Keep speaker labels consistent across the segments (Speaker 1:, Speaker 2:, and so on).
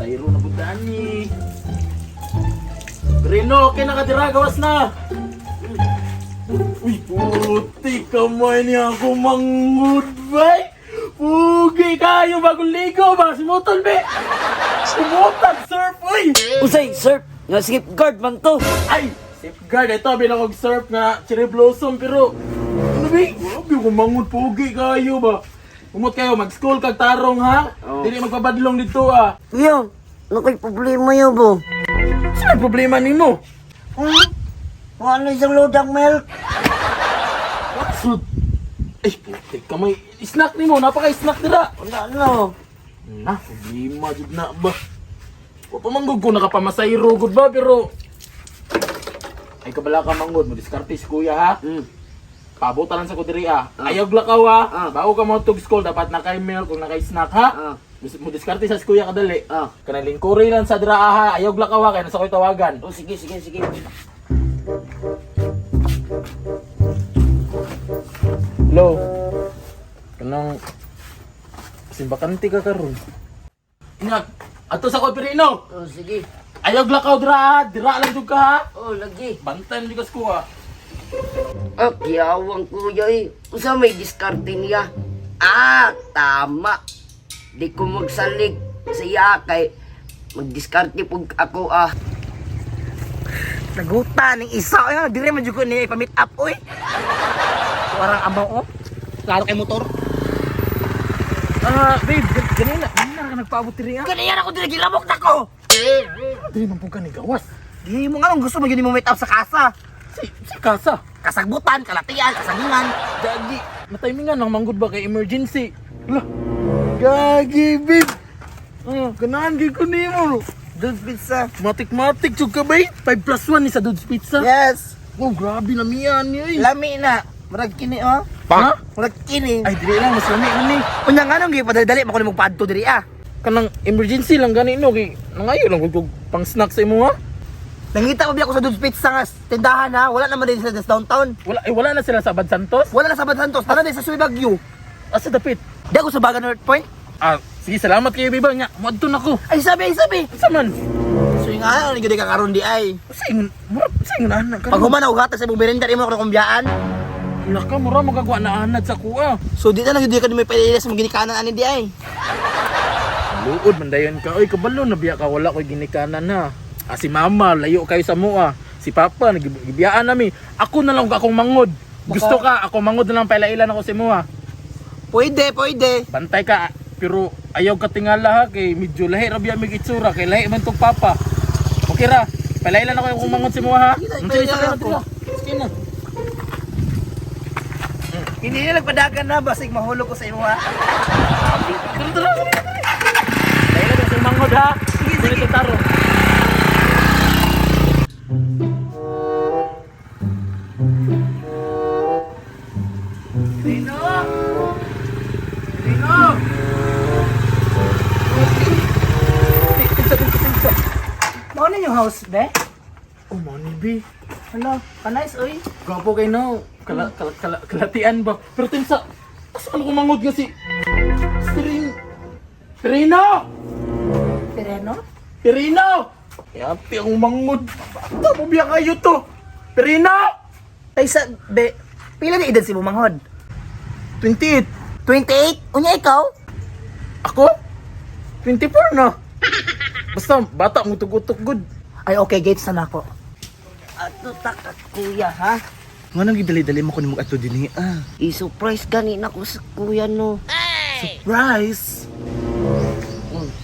Speaker 1: Masayro na puntaan ni. Rino, okay na ka dira, gawas na. Uy, puti kamay niya ako mangud, bay. Pugi kayo bagong ligo ba? Simutol, be. Sumutan, surf, uy.
Speaker 2: Usay, sir, nga safeguard man to.
Speaker 1: Ay, safeguard ito bilang og surf nga cherry blossom pero ano be? Grabe ko mangud pugi kayo ba. Umot kayo mag-school kag tarong ha. Dili magpabadlong dito ah.
Speaker 2: Kuya, ano kay problema yun bo?
Speaker 1: Sino ang problema nimo?
Speaker 2: Hmm? Wala isang lodang milk.
Speaker 1: What food? Ay, putik ka may snack nimo, napaka-snack dira.
Speaker 2: Wala na.
Speaker 1: Na, problema jud na ba? Wa pa manggod ko nakapamasayro gud ba pero ay kabala ka manggod mo diskarte si kuya ha. Pabuta lang sa ko diri ah. Ayaw lakaw ha. Bago ka mo tug school dapat na kay milk kung na kay snack ha. Mo diskarte sa si kuya kadali. Kanang lingkuri lang sa dira ha. Ayaw lakaw ha kay nasa ko'y tawagan.
Speaker 2: Oh, sige, sige, sige.
Speaker 1: Hello. Kanang simbakante ka karon. Ingat. Ato sa ko Pirino.
Speaker 2: Oh, sige.
Speaker 1: Ayaw lakaw dira ha. Dira lang jud ka ha.
Speaker 2: Oh, lagi.
Speaker 1: Bantayan jud ka sa kuha.
Speaker 2: Ah, kiyawang kuya eh. Usa may diskarte niya. Ah, tama. Di ko magsalig sa iya kay magdiskarte pug ako ah.
Speaker 3: Naguta ning isa oy, dire man jud ko niya ipa-meet up oy. Warang amaw oh. Klaro kay motor.
Speaker 1: Ah, babe, ganina, ganina ka nagpaabot diri ah.
Speaker 3: Kaniya ako dire gilamok na ko.
Speaker 1: Diri man pud ka ni gawas.
Speaker 3: Di mo nga gusto mo yun mo meet up sa kasa.
Speaker 1: Si kasa.
Speaker 3: Kasagbutan, kalatian, kasagingan.
Speaker 1: Gagi, mataymingan ang manggod ba kay emergency? Lah. Gagi, babe. Ah, ganahan gyud ko nimo.
Speaker 3: Dude's Pizza.
Speaker 1: Matik-matik jud ka bay. 5 plus 1 ni sa Dude's Pizza.
Speaker 3: Yes.
Speaker 1: Oh, grabe na miyan ni oy.
Speaker 3: Lami na. Murag kini oh.
Speaker 1: Ha?
Speaker 3: Murag kini.
Speaker 1: Ay, dili lang mas lami man ni.
Speaker 3: Unya nga nung gipadali mo ko nimo padto diri ah.
Speaker 1: Kanang emergency lang gani no kay nangayo lang gud kog pang snack sa imo ha.
Speaker 3: Nangita pa biya ako sa Dude's Pizza nga tindahan ha. Wala naman din sa downtown.
Speaker 1: Wala eh, wala na sila sa Abad Santos.
Speaker 3: Wala na sa Abad Santos, tanan din sa Suy Bagyo.
Speaker 1: Asa dapit?
Speaker 3: Di ako sa Baga North Point.
Speaker 1: Ah, sige salamat kayo biba nya. Moadto na ko.
Speaker 3: Ay sabi, ay sabi.
Speaker 1: Asa man?
Speaker 3: So nga ano gyud ka karon di ay.
Speaker 1: Sa ingon, mura sa ingon ana
Speaker 3: Pag human ako gatag sa imong merenda imo ako kumbiyaan.
Speaker 1: Wala ka, mura magagawa na anad sa kuha.
Speaker 3: So di na lang gyud ka may paila sa mga ginikanan ani di ay.
Speaker 1: Luod man dayon ka. Oy, kabalo na biya ka wala koy ginikanan ha. Ah, si mama layo kayo sa mua. Si papa nagibiyaan nami. Ako na lang akong mangod. Gusto ka ako mangod na lang pailailan ako sa mua.
Speaker 3: Pwede, pwede.
Speaker 1: Bantay ka pero ayaw ka tingala ha kay medyo lahi ra biya mig itsura kay lahi man tong papa. Okay ra. Pailailan ako akong mangod sa mua ha.
Speaker 3: Sige,
Speaker 1: Sige,
Speaker 3: pailailan
Speaker 1: sige,
Speaker 3: ako.
Speaker 1: sige na.
Speaker 3: Hindi na nagpadagan na basig mahulog ko sa imo ha.
Speaker 1: Tara, tara, tara, tara. Pailailan ako sa mangod ha. Sige, sige. Taro.
Speaker 3: Rino! Rino!
Speaker 1: Tingsa, tingsa, tingsa.
Speaker 3: Mao na yung house be?
Speaker 1: Oh, money be.
Speaker 3: Hala, ka-nice oy.
Speaker 1: Gwapo kay no. Kala, kala, kala, kalatian ba? Pero tinsa, asa ano kumangod nga si... Si Rin... Rino!
Speaker 3: Pireno?
Speaker 1: Pirino! Yati ang mangod. Bata mo biya kayo to. Pirino!
Speaker 3: Ay sa be, pila na edad si Bumanghod?
Speaker 1: 28.
Speaker 3: 28? Unya ikaw?
Speaker 1: Ako? 24 na. Basta bata mo tugutok good.
Speaker 3: Ay okay, gates na nako.
Speaker 2: Ato takat kuya ha.
Speaker 4: Nga nang gidali-dali mo ko nimo ato dinhi ah.
Speaker 2: I-surprise gani na ko sa kuya no.
Speaker 4: Surprise!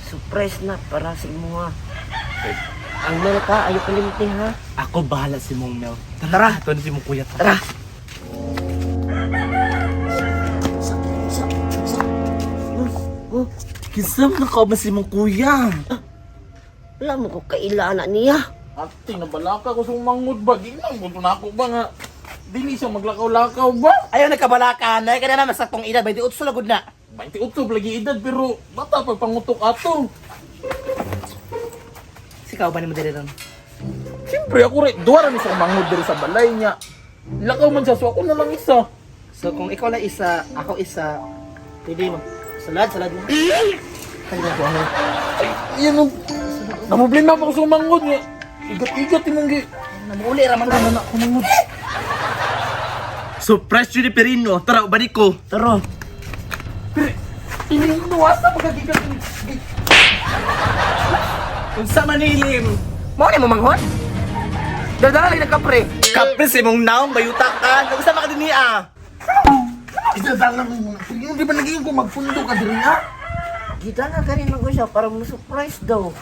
Speaker 2: Surprise na para sa imo ha. Ang milk ha, ayaw kalimti ha.
Speaker 4: Ako bahala si mong Mel. Tara, ato na si mong kuya.
Speaker 2: Tara. Sa, sa, sa. Oh,
Speaker 4: Kinsa man ka ba si mong kuya?
Speaker 2: wala mo ko kailana niya.
Speaker 1: Ate, nabalaka ko sa mangod ba? Ginang ko na ako ba nga? Dili siya maglakaw-lakaw ba?
Speaker 3: Ayaw nagkabalaka na, kaya na masaktong edad, 28 na gud na.
Speaker 1: 28 lagi edad pero bata pa pangutok ato.
Speaker 3: Sikaw ba ni mo diri ron?
Speaker 1: Siyempre ako rin, duwa ra ni sa mangod diri sa balay niya. Lakaw man siya, so ako na lang isa.
Speaker 3: So kung ikaw lang isa, ako isa, pwede mo. Salad, salad lang.
Speaker 1: Ay, yan ang... Namroblema pa ko sa manghod nga. Igat-igat imong gi.
Speaker 3: Namuli ra man
Speaker 1: Ano na ako manghod.
Speaker 4: Surprise yun ni Perino. Tara, ubani ko.
Speaker 2: Tara.
Speaker 1: Pirino asa magagigat ni.
Speaker 4: Unsa manilim?
Speaker 3: Mao ni mo manghod? Dala lang nagkapre.
Speaker 4: Kapre si mong naong bayuta ka. Unsa man ka dinhi ah?
Speaker 1: Idadala mo muna. Pirino di ba naging ko magpundo ka diri ha?
Speaker 2: Gidala ganin ko siya para mo surprise daw.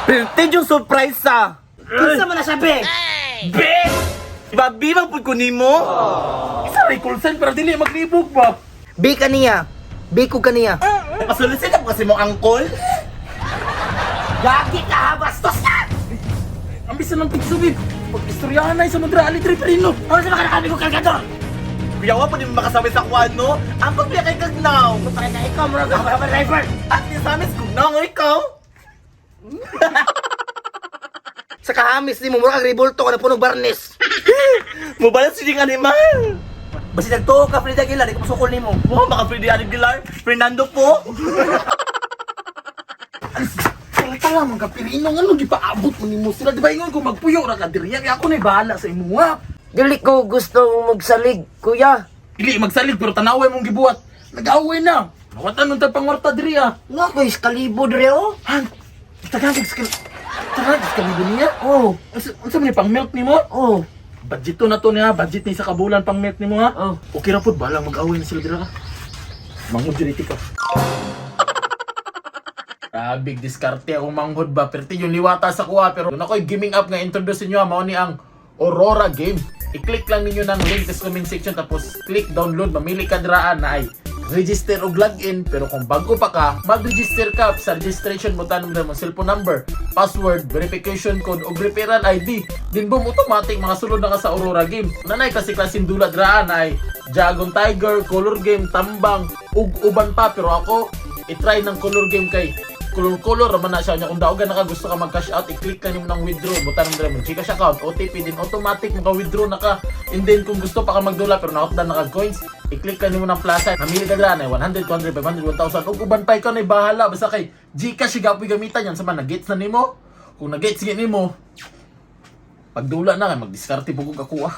Speaker 4: Perte yung surprise ah.
Speaker 3: Unsa man na siya be?
Speaker 4: Be! Babi man pud ko nimo.
Speaker 1: Isa ray call sign pero dili maglibog ba.
Speaker 3: Bi ka niya. Bi ko kaniya.
Speaker 4: Pasulisin ako kasi mong angkol.
Speaker 3: Gagi ka ha, bastos ka!
Speaker 1: Ang bisa ng pigsubib. Pag istoryahan na sa Madra Ali diri Pirino.
Speaker 3: Ano sa mga ko kargador?
Speaker 4: Kuya, wa pa di mo makasabay sa kuwan, no? Angkol biya kay kagnaw.
Speaker 3: Pare na ikaw, murag ako ka driver.
Speaker 4: At ni sa amin, kugnaw nga ikaw.
Speaker 3: Sa kahamis ni mo, murag ang ribulto ka na punog barnis.
Speaker 4: Mubalas siya yung animal.
Speaker 3: Basta nagtuo ka, Frida Aguilar, di ko masukol nimo.
Speaker 4: Wow, baka Freddy Aguilar. Fernando po.
Speaker 1: Tala man ka Pirino ngano gipaabot mo nimo sila di ba ingon ko magpuyo ra ka diri kay ako nay bahala sa imuha.
Speaker 2: Dili ko gusto magsalig, kuya.
Speaker 1: Dili magsalig pero tanaway mong gibuhat. Nag-away na. Nawatan nun tag pangwarta diri ah.
Speaker 2: Nga ko iskalibo dre oh.
Speaker 1: Han, Tagalog sa Tagalog sa kalibo niya?
Speaker 2: Oh,
Speaker 1: Unsa man ni pang milk nimo?
Speaker 2: oh.
Speaker 1: Budget to na to niya, budget ni sa kabulan pang milk nimo ha.
Speaker 2: Oh.
Speaker 1: Okay ra pud balang mag-away na sila dira ka. Manghod jud iti ka. Big diskarte akong manghod ba. Perti yung liwata sa kuha. Pero doon ako'y gaming up nga introduce inyo ha. Mao ni ang Aurora Game. I-click lang ninyo ng link sa comment section tapos click download. Mamili ka diraan na ay register o login. Pero kung bago pa ka, mag-register ka sa registration mo tanong mo cellphone number, password, verification code o referral ID. Din boom, automatic mga sulod na ka sa Aurora Game. Nanay kasi klaseng dula diraan ay Dragon Tiger, Color Game, Tambang, ug uban pa. Pero ako, i-try ng Color Game kay color-color raman na siya niya. Kung daogan na ka gusto ka mag-cash out, i-click ka nimo ng withdraw. Butan mo mo Gcash account, OTP din automatic maka-withdraw na ka. And then kung gusto pa ka magdula pero nautdan na ka coins, i-click ka nimo ng plus sign. Namili ka dira na 100, 200, 500, 1,000 ug uban pa ikaw na bahala basta kay Gcash gapoy gamitan yan sa man nagets na nimo. Kung nagets gid nimo, pagdula na kay magdiskarte pugog ako ah.